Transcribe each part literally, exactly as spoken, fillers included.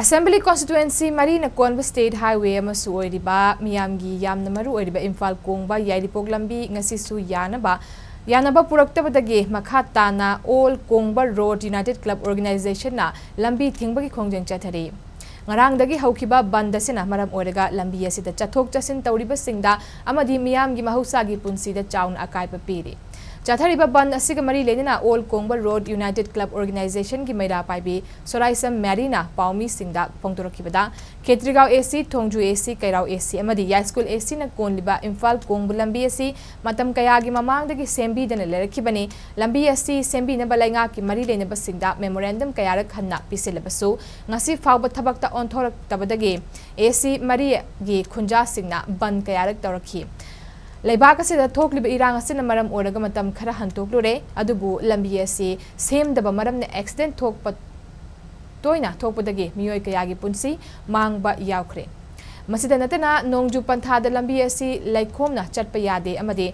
Assembly constituency ꯃꯔꯤꯅ ꯀꯣꯟꯕ state highway ꯑꯃꯁꯨ ꯑꯣꯏꯔꯤꯕ, ꯃꯤꯌꯥꯝꯒꯤ ꯌꯥꯝꯅ ꯃꯔꯨ ꯑꯣꯏꯔꯤꯕ ꯏꯝꯐꯥꯜ ꯀꯣꯡꯕ ꯌꯥꯏꯔꯤꯄꯣꯛ ꯂꯝꯕꯤ ꯉꯁꯤꯁꯨ ꯌꯥꯅꯕ, ꯌꯥꯅꯕ ꯄꯨꯔꯛꯇꯕꯗꯒꯤ ꯃꯈꯥ ꯇꯥꯅ All Kongba Road United Club Organization ꯅ ꯂꯝꯕꯤ ꯊꯤꯡꯕꯒꯤ ꯈꯣꯡꯖꯪ ꯆꯠꯊꯔꯤ꯫ ꯉꯔꯥꯡꯗꯒꯤ ꯍꯧꯈꯤꯕ ꯕꯟꯗ ꯑꯁꯤꯅ ꯃꯔꯝ ꯑꯣꯏꯔꯒ ꯂꯝꯕꯤ ꯑꯁꯤꯗ ꯆꯠꯊꯣꯛ ꯆꯠꯁꯤꯟ ꯇꯧꯔꯤꯕꯁꯤꯡꯗ ꯑꯃꯗꯤ ꯃꯤꯌꯥꯝꯒꯤ ꯃꯍꯧꯁꯥꯒꯤ ꯄꯨꯟꯁꯤꯗ ꯆꯥꯎꯅ ꯑꯀꯥꯏꯕ ꯄꯤꯔꯤ꯫ ꯆꯠꯊꯔꯤꯕ ꯕꯟꯗ ꯑꯁꯤꯒ ꯃꯔꯤ ꯂꯩꯅꯅ All Kongba Road United Club Organization ꯒꯤ ꯃꯩꯔꯥ ꯄꯥꯏꯕꯤ ꯁꯣꯔꯥꯏꯁꯝ ꯃꯦꯔꯤꯅ ꯄꯥꯎꯃꯤꯁꯤꯡꯗ ꯐꯣꯡꯗꯣꯔꯛꯈꯤꯕꯗ, ꯈꯦꯇ꯭ꯔꯤꯒꯥꯎ AC, ꯊꯣꯡꯖꯨ AC, ꯀꯩꯔꯥꯎ AC ꯑꯃꯗꯤ ꯌꯥꯏꯁ꯭ꯀꯨꯜ AC ꯅ ꯀꯣꯟꯂꯤꯕ ꯏꯝꯐꯥꯜ ꯀꯣꯡꯕ ꯂꯝꯕꯤ ꯑꯁꯤ ꯃꯇꯝ ꯀꯌꯥꯒꯤ ꯃꯃꯥꯡꯗꯒꯤ ꯁꯦꯝꯕꯤꯗꯅ ꯂꯩꯔꯛꯈꯤꯕꯅꯤ꯫ ꯂꯝꯕꯤ ꯑꯁꯤ ꯁꯦꯝꯕꯤꯅꯕ ꯂꯩꯉꯥꯛꯀꯤ ꯃꯔꯤ ꯂꯩꯅꯕꯁꯤꯡꯗ memorandum ꯀꯌꯥꯔꯛ ꯍꯟꯅ ꯄꯤꯁꯤꯜꯂꯕꯁꯨ, ꯉꯁꯤ ꯐꯥꯎꯕ ꯊꯕꯛꯇ ꯑꯣꯟꯊꯣꯔꯛꯇꯕꯗꯒꯤ AC ꯃꯔꯤꯒꯤ ꯈꯨꯟꯖꯥꯁꯤꯡꯅ ꯕꯟꯗ ꯀꯌꯥꯔꯛ ꯇꯧꯔꯛꯈꯤ꯫ ꯂꯩꯕꯥꯛ ꯑꯁꯤꯗ ꯊꯣꯛꯂꯤꯕ ꯏꯔꯥꯡ ꯑꯁꯤꯅ ꯃꯔꯝ ꯑꯣꯏꯔꯒ ꯃꯇꯝ ꯈꯔ ꯍꯟꯇꯣꯛꯂꯨꯔꯦ, ꯑꯗꯨꯕꯨ ꯂꯝꯕꯤ ꯑꯁꯤ ꯁꯦꯝꯗꯕ ꯃꯔꯝꯅ accident ꯊꯣꯛꯄ, ꯇꯣꯏꯅ ꯊꯣꯛꯄꯗꯒꯤ ꯃꯤꯑꯣꯏ ꯀꯌꯥꯒꯤ ꯄꯨꯟꯁꯤ ꯃꯥꯡꯕ ꯌꯥꯎꯈ꯭ꯔꯦ꯫ ꯃꯁꯤꯗ ꯅꯠꯇꯅ, ꯅꯣꯡꯖꯨ ꯄꯟꯊꯥꯗ ꯂꯝꯕꯤ ꯑꯁꯤ ꯂꯩꯈꯣꯝꯅ ꯆꯠꯄ ꯌꯥꯗꯦ ꯑꯃꯗꯤ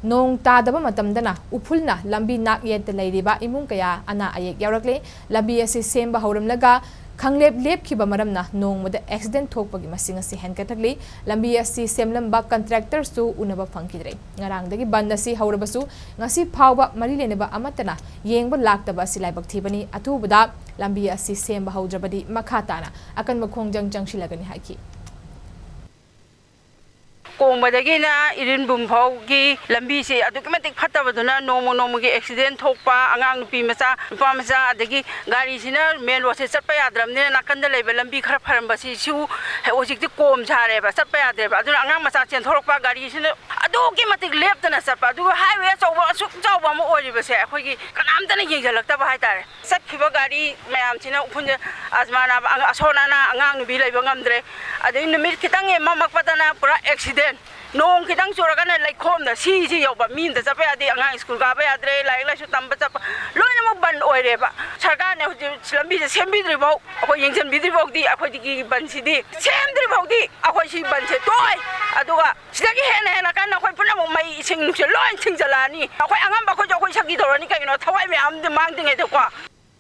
ꯅꯣꯡ ꯇꯥꯗꯕ ꯃꯇꯝꯗꯅ ꯎꯐꯨꯜꯅ ꯂꯝꯕꯤ ꯅꯥꯛ ꯌꯦꯠꯇ ꯂꯩꯔꯤꯕ ꯏꯃꯨꯡ ꯀꯌꯥ ꯑꯅꯥ ꯑꯌꯦꯛ ꯌꯥꯎꯔꯛꯂꯦ꯫ ꯂꯝꯕꯤ ꯑꯁꯤ ꯁꯦꯝꯕ ꯍꯧꯔꯝꯂꯒ ꯈꯪꯂꯦꯞ ꯂꯦꯞꯈꯤꯕ ꯃꯔꯝꯅ ꯅꯣꯡꯃꯗ accident ꯊꯣꯛꯄꯒꯤ ꯃꯁꯤꯡ ꯑꯁꯤ ꯍꯦꯟꯒꯠꯂꯛꯂꯤ꯫ ꯂꯝꯕꯤ ꯑꯁꯤ ꯁꯦꯝꯂꯝꯕ contractor ꯁꯨ ꯎꯅꯕ ꯐꯪꯈꯤꯗ꯭ꯔꯦ꯫ ꯉꯔꯥꯡꯗꯒꯤ ꯕꯟꯗ ꯑꯁꯤ ꯍꯧꯔꯕꯁꯨ, ꯉꯁꯤ ꯐꯥꯎꯕ ꯃꯔꯤ ꯂꯩꯅꯕ ꯑꯃꯠꯇꯅ ꯌꯦꯡꯕ ꯂꯥꯛꯇꯕ ꯑꯁꯤ ꯂꯥꯏꯕꯛ ꯊꯤꯕꯅꯤ꯫ ꯑꯊꯨꯕꯗ ꯂꯝꯕꯤ ꯑꯁꯤ ꯁꯦꯝꯕ ꯍꯧꯗ꯭ꯔꯕꯗꯤ ꯃꯈꯥ ꯇꯥꯅ ꯑꯀꯟꯕ ꯈꯣꯡꯖꯪ ꯆꯪꯁꯤꯜꯂꯒꯅꯤ ꯍꯥꯏꯈꯤ꯫ ꯀꯣꯡꯕꯗꯒꯤꯅ ꯏꯔꯤꯟꯕꯨꯝ ꯐꯥꯎꯒꯤ ꯂꯝꯕꯤꯁꯤ ꯑꯗꯨꯛꯀꯤ ꯃꯇꯤꯛ ꯐꯠꯇꯕꯗꯨꯅ ꯅꯣꯡꯃ ꯅꯣꯡꯃꯒꯤ accident ꯊꯣꯛꯄ, ꯑꯉꯥꯡ ꯅꯨꯄꯤ ꯃꯆꯥ, ꯅꯨꯄꯥ ꯃꯆꯥ, ꯑꯗꯒꯤ ꯒꯥꯔꯤꯁꯤꯅ main road ꯁꯦ ꯆꯠꯄ ꯌꯥꯗ꯭ꯔꯕꯅꯤꯅ ꯅꯥꯀꯟꯗ ꯂꯩꯕ ꯂꯝꯕꯤ ꯈꯔ ꯐꯔꯝꯕꯁꯤꯁꯨ ꯍꯧꯖꯤꯛꯇꯤ ꯀꯣꯝ ꯁꯥꯔꯦꯕ, ꯆꯠꯄ ꯌꯥꯗ꯭ꯔꯦꯕ꯫ ꯑꯗꯨꯅ ꯑꯉꯥꯡ ꯃꯆꯥ ꯆꯦꯟꯊꯣꯔꯛꯄ ꯒꯥꯔꯤꯁꯤꯅ ꯑꯗꯨꯛꯀꯤ ꯃꯇꯤꯛ ꯂꯦꯞꯇꯅ ꯆꯠꯄ, ꯑꯗꯨꯒ highway ꯑꯆꯧꯕ ꯑꯁꯨꯛ ꯆꯥꯎꯕ ꯑꯃ ꯑꯣꯏꯔꯤꯕꯁꯦ ꯑꯩꯈꯣꯏꯒꯤ ꯀꯅꯥꯝꯇꯅ ꯌꯦꯡꯁꯤꯜꯂꯛꯇꯕ ꯍꯥꯏꯇꯥꯔꯦ꯫ ꯆꯠꯈꯤꯕ ꯒꯥꯔꯤ ꯃꯌꯥꯝꯁꯤꯅ ꯎꯐꯨꯟꯁꯦ, ꯑꯁꯃꯥꯟ ꯅꯥꯕ, ꯑꯉ-, ꯑꯁꯣꯟ ꯑꯅꯥ, ꯑꯉꯥꯡ ꯅꯨꯕꯤ ꯂꯩꯕ ꯉꯝꯗ꯭ꯔꯦ꯫ ꯑꯗꯩ ꯅꯨꯃꯤꯠ ꯈꯤꯇꯪ ꯍꯦꯛ ꯃꯝꯃꯛꯄꯗꯅ ꯄꯨꯔꯥ accident꯫ ꯅꯣꯡ ꯈꯤꯇꯪ ꯆꯨꯔꯒꯅ ꯂꯩꯈꯣꯝꯗ ꯁꯤꯁꯤ ꯌꯧꯕ꯫ ꯃꯤ ꯑꯝꯇ ꯆꯠꯄ ꯌꯥꯗꯦ, ꯑꯉꯥꯡ ꯁ꯭ꯀꯨꯜ ꯀꯥꯕ ꯌꯥꯗ꯭ꯔꯦ, ꯂꯥꯏꯔꯤꯛ ꯂꯥꯏꯁꯨ ꯇꯝꯕ ꯆꯠꯄ ꯂꯣꯏꯅꯃꯛ ꯕꯟ ꯑꯣꯏꯔꯦꯕ꯫ ꯁꯔꯀꯥꯔꯅ ꯍꯧꯖꯤꯛ ꯂꯝꯕꯤꯁꯦ ꯁꯦꯝꯕꯤꯗ꯭ꯔꯤꯐꯥꯎ, ꯑꯩꯈꯣꯏ ꯌꯦꯡꯁꯤꯟꯕꯤꯗ꯭ꯔꯤꯐꯥꯎꯗꯤ, ꯑꯩꯈꯣꯏꯒꯤ ꯕꯟꯁꯤꯗꯤ ꯁꯦꯝꯗ꯭ꯔꯤꯐꯥꯎꯗꯤ ꯑꯩꯈꯣꯏ ꯁꯤ ꯕꯟꯁꯦ ꯇꯣꯛꯑꯣꯏ꯫ ꯑꯗꯨꯒ ꯁꯤꯗꯒꯤ ꯍꯦꯟꯅ ꯍꯦꯟꯅ ꯀꯟꯅ ꯑꯩꯈꯣꯏ ꯄꯨꯝꯅꯃꯛ ꯃꯩ, ꯏꯁꯤꯡ, ꯅꯨꯡꯁꯤꯠ ꯂꯣꯏ ꯊꯤꯡꯖꯤꯜꯂꯛꯑꯅꯤ꯫ ꯑꯩꯈꯣꯏ ꯑꯉꯝꯕ ꯑꯩꯈꯣꯏꯁꯨ ꯑꯩꯈꯣꯏ ꯁꯛꯇꯤ ꯇꯧꯔꯅꯤ꯫ ꯀꯩꯒꯤꯅꯣ? ꯊꯋꯥꯏ ꯃꯌꯥꯝꯗꯤ ꯃꯥꯡꯗ꯭ꯔꯤꯉꯩꯗꯀꯣ꯫